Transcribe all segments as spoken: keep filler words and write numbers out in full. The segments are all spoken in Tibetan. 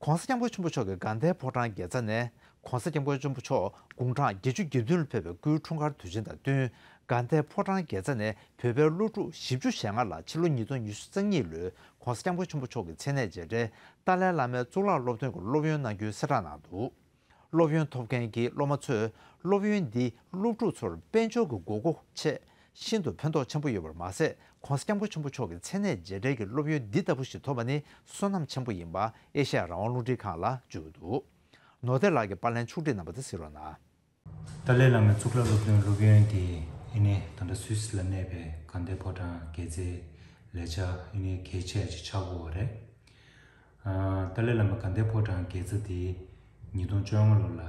༧གོང་ས་༧སྐྱབས་མགོན་ཆེན་པོ་མཆོག་གིས་དགའ་ལྡན་ཕོ་བྲང་དགེ་རྩ་ནས་༧གོང་ས་༧སྐྱབས་མགོན་ཆེན་པོ་མཆོག་དགུང་གྲངས་བརྒྱད་ཅུ་གྱ་བདུན་ལ་ཕེབས་པའི་སྐུའི་འཁྲུངས་སྐར་དུས་ཆེན་དང་བསྟུན། དགའ་ལྡན་ཕོ་བྲང་དགེ་རྩ་ནས་བོད་པའི་སློབ་ཕྲུག་བཞི་བཅུ་ཞེ་ལྔ་ལ་ཕྱི་ལོ་ཉིས་སྟོང་ཉི་ཤུ་རྩ་གཉིས་ལོའི་༧གོང་ས་༧སྐྱབས་མགོན་ཆེན་པོ་མཆོག་གི་མཚན་གནས་མཇལ་འཕྲད་ཏཱ་ལའི་བླ་མའི་གཙུག་ལག་སློབ་ཐོན་གྱི་སློབ་ཡོན་གནང་རྒྱུའི་གསལ་བསྒྲགས་གནང་འདུག་སློབ་ཡོན་ཐོབ་མཁན་གྱི་སློབ་མ་ཚོས་སློབ་ཡོན་འདིས་སློབ་ཕྲུག་ཚོར་དཔལ་འབྱོར་གྱི་དགོས་མཁོ་ཆེད་ཤིན་ཏུ་ཕན་ཐོགས་ཆེན་པོ་ཡོད་པར་མ་ཟད། ༧གོང་ས་༧སྐྱབས་མགོན་ཆེན་པོ་མཆོག་གི་མཚན་གནས་མཇལ་འཕྲད་ཀྱི་སློབ་ཡོན་འདི་ལྟ་བུ་ཞིག་ཐོབ་པ་ནི་བསོད་ནམས་ཆེན་པོ་ཡིན་པ་ཨེ་ཤ་ཡ་རང་དབང་རླུང་འཕྲིན་ཁང་ལ་བརྗོད་འདུག་ནོར་བདེ་ལགས་ཀྱིས་པར་ལེན་ཕྱོགས་སྒྲིག་གནང་བ་དེ་གཟིགས་རོགས་གནང་། ཏཱ་ལའི་བླ་མའི་གཙུག་ལག་སློབ་ཐོན་སློབ་ཡོན་དེ་ཨ་ནི་ད་ལྟ་སུད་སི་ལ་གནས་པའི་དགའ་ལྡན་ཕོ་བྲང་དགེ་རྩའི་ལས་འཆར་ཨ་ནི་གལ་ཆེ་ཅིག་ཆགས་ཡོད་རེད། ཨ། ཏཱ་ལའི་བླ་མ་དགའ་ལྡན་ཕོ་བྲང་དགེ་རྩ་དེ་ཉིས་སྟོང་བཅོ་ལྔ་ལོ་ལ་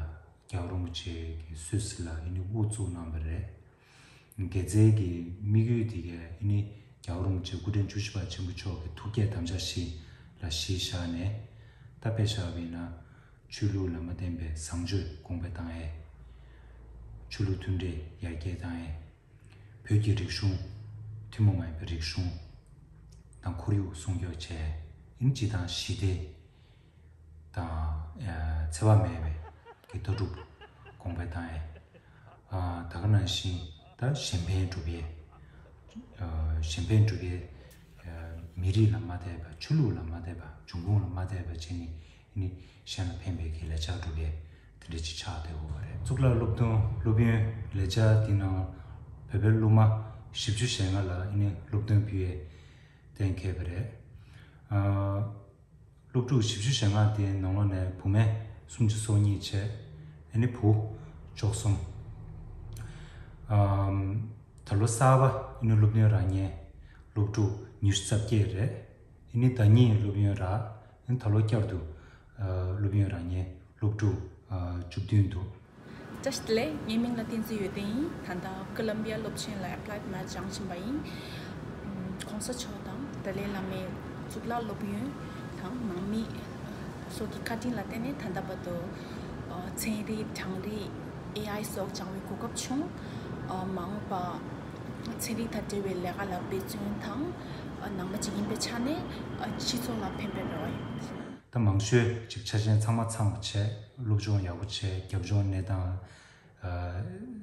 རྒྱལ་བ་རིན་པོ་ཆེ་གིས་སུད་སི་ལ་ཨ་ནི་དབུ་བཙུགས་གནང་བ་རེད། དགེ་རྩའི་གི་དམིགས་ཡུལ་དེ་གའི་ཨ་ནི་རྒྱལ་བ་རིན་པོ་ཆེ་སྐུ་ཕྲེང་བཅུ་བཞི་པ་ཆེན་པོ་མཆོག་གི་ཐུགས་བསྐྱེད་དམ་བཅའ་བཞི་ལ་གཞི་བཞག་ནས་ད་དཔེ་བཞག་པ་ཡིན་ན། ཆོས་ལུགས་ལ་མ་བརྟེན་པའི་བཟང་སྤྱོད་གོང་འཕེལ་བཏང་ཡས། ཆོས་ལུགས་མཐུན་སྒྲིལ་ཡར་རྒྱས་བཏང་ཡས། བོད་ཀྱི་རིག་གཞུང་ཐུན་མོང་མ་ཡིན་པའི་རིག་གཞུང་དང་ཁོར་ཡུག་སྲུང་སྐྱོབ་བྱས། ཨིན་སྤྱི་དང་ཞི་བདེ་དང་། ཨ། འཚེ་བ་མེད་པའི་གི་ལྟ་གྲུབ་གོང་འཕེལ་བཏང་ཡས། ཨ། ད་ག་ནང་བཞིན་ད་གཞན་ཕན་སྒྲུབ་ཡས། ཨ། གཞན་ཕན་སྒྲུབ་ཡས། ཨ། མི་རིགས་ལ་མ་བལྟས་པ། ཆོས་ལུགས་ལ་མ་བལྟས་པ། འབྱུང་ཁུངས་ལ་མ་བལྟས་པ་བྱས་ནས་ཨ་ནི་གཞན་ལ་ཕན་པའི་གི་ལས་འཆར་སྒྲུབ་ཡས་དེ་འདྲ་ཅིག་ཆགས་བསྡད་ཡོད་པ་རེད། གཙུག་ལག་སློབ་ཐོན་སློབ་ཡོན་ལས་འཆར་འདི་ནང་བོད་པའི་སློབ་མ་བཞི་བཅུ་ཞེ་ལྔ་ལ་ཨ་ནི་སློབ་ཐོན་ཕུལ་ཡས་གཏན་འཁེལ་བ་རེད། ཨ། སློབ་ཕྲུག་བཞི་བཅུ་ཞེ་ལྔ་དེའི་ནང་ལོགས་ནས་བུད་མེད་སུམ་ཅུ་སོ་གཉིས་བྱས། ཨ་ནི་བུ་བཅུ་གསུམ། ཨམ། ད་ལོ་གསར་པ་ཨ་ནི་སློབ་ཐོན་རག་མཁན་སློབ་ཕྲུག་ཉི་ཤུ་རྩ་བརྒྱད་རེད། ཨ་ནི་ཟླ་ཉིན་སློབ་ཡོན་རག་ཨ་ནི་ད་ལོ་བསྐྱར་དུ་ཨ་སློབ་ཡོན་རག་མཁན་སློབ་ཕྲུག་ཨ་བཅུ་བདུན་འདུག་བཀྲ་ཤིས་བདེ་ལེགས། ངའི་མིང་ལ་བསྟན་འཛིན་ཡོན་ཏན་ཡིན། ད་ལྟ་ཀོ་ལམ་བི་ཡ་སློབ་ཆེན་ལ་ཨེབ་ལའེ་ཌི་མེ་ཐི་སྦྱང་བཞིན་པ་ཡིན། ཨམ། ༸གོང་ས་མཆོག་དང་ཏཱ་ལའི་བླ་མའི་གཙུག་ལག་སློབ་ཡོན་དང་ནང་མི་སོགས་ཀྱི་བཀའ་དྲིན་ལ་བརྟེན་ནས་ད་ལྟ་བར་དུ། ཨ། ཚན་རིག་གྲངས་རིག་ཨེ་ཨའི་སོགས་སྦྱང་བའི་གོ་སྐབས་བྱུང་། ཨ། མ་འོངས་པ་ཚན་རིག་དང་འབྲེལ་བའི་ལས་ཀ་ལ་འབད་བརྩོན་དང་། ཨ། ནང་པ་ཅིག་ཡིན་པའི་ཆ་ནས། ཨ། སྤྱི་ཚོགས་ལ་ཕན་པའི་རེ་བ་ཡོད། ད་མང་ཤོས་ཅིག་ཆ་རྐྱེན་ཚང་མ་ཚང་བ་བྱས། སློབ་སྦྱོང་ཡག་པོ་བྱས། རྒྱབ་ལྗོངས་གནས་སྟངས་ཨ་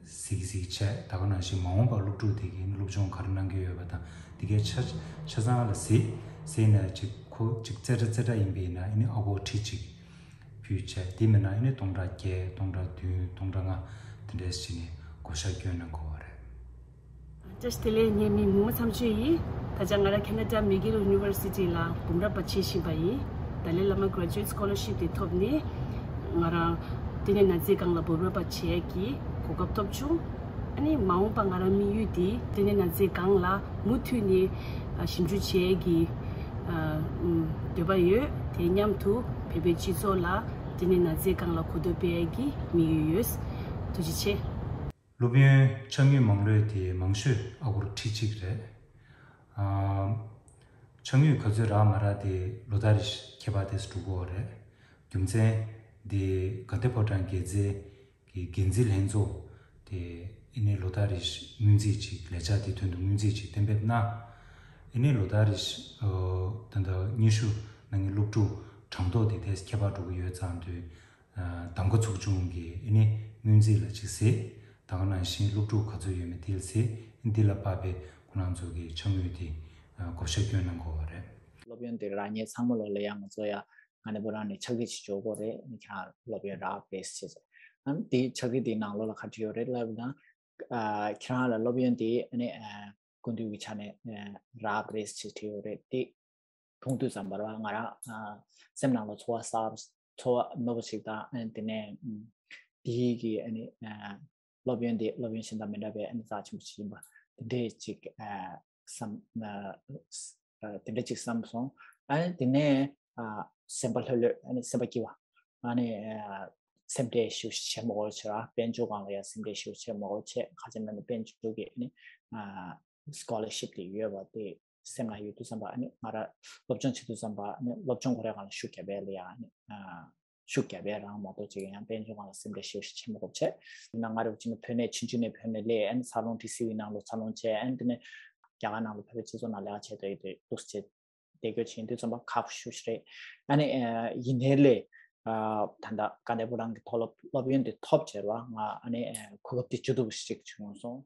གཟིགས་གཟིགས་བྱས། ད་ག་ནང་བཞིན་མ་འོངས་པར་སློབ་ཕྲུག་དེ་གིས་སློབ་སྦྱོང་ག་རེ་གནང་གི་ཡོད་པ་དང་། དེ་གའི་ཆ་ཆ་ཚང་ལ་གཟིགས་གཟིགས་ནས་ཅིག་ཁོ་ཅིག་རྩེ་གྲ་རྩེ་གྲ་ཡིན་པ་ཡིན་ན་ཨ་ནི་ཨ་སྒོར་ཁྲི་གཅིག་ཕུལ་བྱས། དེ་མིན་ན་ཨ་ནི་སྟོང་ཕྲག་བརྒྱད། སྟོང་ཕྲག་བདུན། སྟོང་ཕྲག་ལྔ་དེ་འདྲས་བྱས་ནས་བགོ་བཤའ་སྐྱོན་གནང་དགོས་པ་རེད། བཀྲ་ཤིས་བདེ་ལེགས། ངའི་མིང་མུ་མོ་མཚམས་གཅོད་ཡིན། ད་ཆ་ང་རང་ཁེ་ན་ཌ་མེག་གྷིལ་ཡུ་ནི་ཝར་སི་ཊི་ལ་འབུམ་རམས་པ་བྱེད་བཞིན་པ་ཡིན། ཏཱ་ལའི་བླ་མ་གྷེ་རེ་ཇུ་ཨེཊ་སི་ཀོ་ལར་ཤིབ་དེ་ཐོབ་ནས་ང་རང་བསྟི་གནས་ན་ཚའི་སྒང་ལ་འབུམ་རམས་པ་བྱེད་ཡས་ཀྱི་གོ་སྐབས་ཐོབ་བྱུང་། ཨ་ནི་མ་འོངས་པ་ང་རང་དམིགས་ཡུལ་དེ་བསྟི་གནས་ན་ཚའི་སྒང་ལ་མུ་མཐུད་ནས་ཞིབ་འཇུག་བྱེད་ཡས་ཀྱི་འདོད་པ་ཡོད། དེ་མཉམ་དུ་བོད་པའི་སྤྱི་ཚོགས་ལ་བསྟི་གནས་ན་ཚའི་སྒང་ལ་གོ་རྟོགས་སྤེལ་ཡས་ཀྱི་དམིགས་ཡུལ་ཡོད། ཐུགས་རྗེ་ཆེ། སློབ་ཡོན་ཆ་དངུལ་མང་ལོས་དེ་མང་ཤོས་ཨ་སྒོར་ཁྲི་གཅིག་རེད། ཨ། ཆ་དངུལ་ག་ཚོད་རག་མ་རག་དེ་ལོ་ལྟར་རེ་ཁྱད་པར་དེ་འགྲོ་གི་ཡོད་རེད། རྒྱུ་མཚན་དེ་དགའ་ལྡན་ཕོ་བྲང་དགེ་རྩའི་གི་འགན་འཛིན་ལྷན་ཚོགས་དེ་ཨ་ནི་ལོ་ལྟར་རེ་སྔོན་རྩིས་ཅིག་ལས་འཆར་དེ་དོན་དུ་སྔོན་རྩིས་ཅིག་གཏན་འབེབས་གནང་། ཨ་ནི་ལོ་ལྟར་རེ་ཨ་ད་ལྟ་སྙན་ཞུ་གནང་མཁན་སློབ་ཕྲུག་གྲངས་ཐོ་དེ་དེ་ཁྱད་པར་འགྲོ་གི་ཡོད་ཙང་དུས། གདམ་ག་ཚོགས་ཆུང་གིས་ཨ་ནི་སྔོན་རྩིས་ལ་ཅིག་གཟིགས། ད་ག་ནང་བཞིན་སློབ་ཕྲུག་ག་ཚོད་ཡོད་མེད་དེ་ལ་གཟིགས། འདི་ལ་དཔག་པའི་ཁོ་རང་ཚོ་གི་ཆ་དངུལ་དེ་བགོ་བཤའ་སྐྱོན་གནང་དགོས་པ་རེད། སློབ་ཡོན་དེ་རག་མཁན་ཚང་མ་ལོ་ལ་ཡང་ང་ཚོ་ཡ་ང་ནི་བུ་རང་ནས་ཕྱག་བྲིས་ཅིག་འབྱོར་དགོས་རེད། ཨ་ནི་ཁྱེད་རང་སློབ་ཡོན་རག་རེད་ཟེར། ཨ་ནི་དེ་ཕྱག་བྲིས་དེའི་ནང་ལོགས་ལ་ག་རེ་ཡོད་རེད་ལབ་ན། ཁྱེད་རང་ལ་སློབ་ཡོན་དེ་ཨ་ནི་སྐུ་མདུན་གྱི་ཕྱག་ནས་རག་རེད་ཟེར་བྲིས་ཡོད་རེད་དེ། མཐོང་དུས་ཙམ་པར་བ་ང་རང་ཨ་སེམས་ནང་ལ་ཚོར་བ་གསར་ཚོར་བ་རྣོ་པོ་ཞིག་དང་། ཨ་ནི་དེ་ནས་ཨ་དེའི་གི་ཨ་ནི་ཨ་སློབ་ཡོན་དེ་སློབ་ཡོན་གཞན་དང་མི་འདྲ་བའི་ཨ་ནི་རྩ་ཆེན་པོ་ཞིག་ཡིན་པ་དེ་འདྲས་ཅིག་ཨ་བསམ་ཨ་ཨ་དེ་འདྲས་ཅིག་བསམ་སོང་། ཨ་ནི་དེ་ནས་ཨ་སེམས་པ་ལྷོད་ལྷོད། ཨ་ནི་སེམས་པ་སྐྱིད་པ། ཨ་ནི་ཨ་སེམས་ཁྲལ་ཞེ་པོ་བྱེད་མ་དགོས་བྱས། དཔལ་འབྱོར་སྒང་ལ་ཡང་སེམས་ཁྲལ་ཞེ་པོ་བྱེད་མ་དགོས་བྱས། ཁ་ཅིག་ན་ནི་དཔལ་འབྱོར་གི་ཨ་ནི་ཨ་སི་ཀོ་ལར་ཤིབ་དེ་ཡོད་པ་དེ། སེམས་ནང་ཡོད་དུས་ཙམ་པ་ཨ་ནི་ང་རང་སློབ་སྦྱོང་བྱེད་དུས་ཙམ་པ་ཨ་ནི་སློབ་སྦྱོང་ཁོ་རའི་སྒང་ལ་ཤུགས་རྒྱབ་པ་ལ་ཡང་ཨ་ནི་ཨ་ཤུགས་རྒྱབ་པ་རང་མ་གཏོགས་ཅིག་ཡང་དཔལ་འབྱོར་སྒང་ལ་སེམས་ཁྲལ་ཞེ་པོ་ཞིག་བྱེད་མི་དགོས་བྱས། ཡིན་ན་ང་རང་བྱས་ན་བོད་ནས་ཆུང་ཆུང་ནས་བོད་ནས་སླེབས། ཨ་ནི་འཚར་ལོངས་ཊི་སི་ཝི་ནང་ལ་འཚར་ལོངས་བྱས། ཨ་ནི་དེ་ནས་རྒྱ་གར་ནང་ལ་བོད་པའི་སྤྱི་ཚོགས་ནང་ལས་ཀ་བྱས་ཏེ་ཡོད་དུས་འདུག་སེ་བྱས། འདེགས་སྐྱོར་བྱེད་དུས་ཙམ་པ་ཁག་པོ་ཞེ་པོ་ཅིག་རེད། ཨ་ནི་ཡིན་ནའི་ལས། ད་ལྟ་དགའ་ལྡན་ཕོ་བྲང་གི་མཐོ་སློབ་སློབ་ཡོན་དེ་ཐོབ་བྱས་པ་ང་ཨ་ནི་གོ་སྐབས་དེ་ཇི་ཐུབ་ཞིག་བྱུང་སོང་།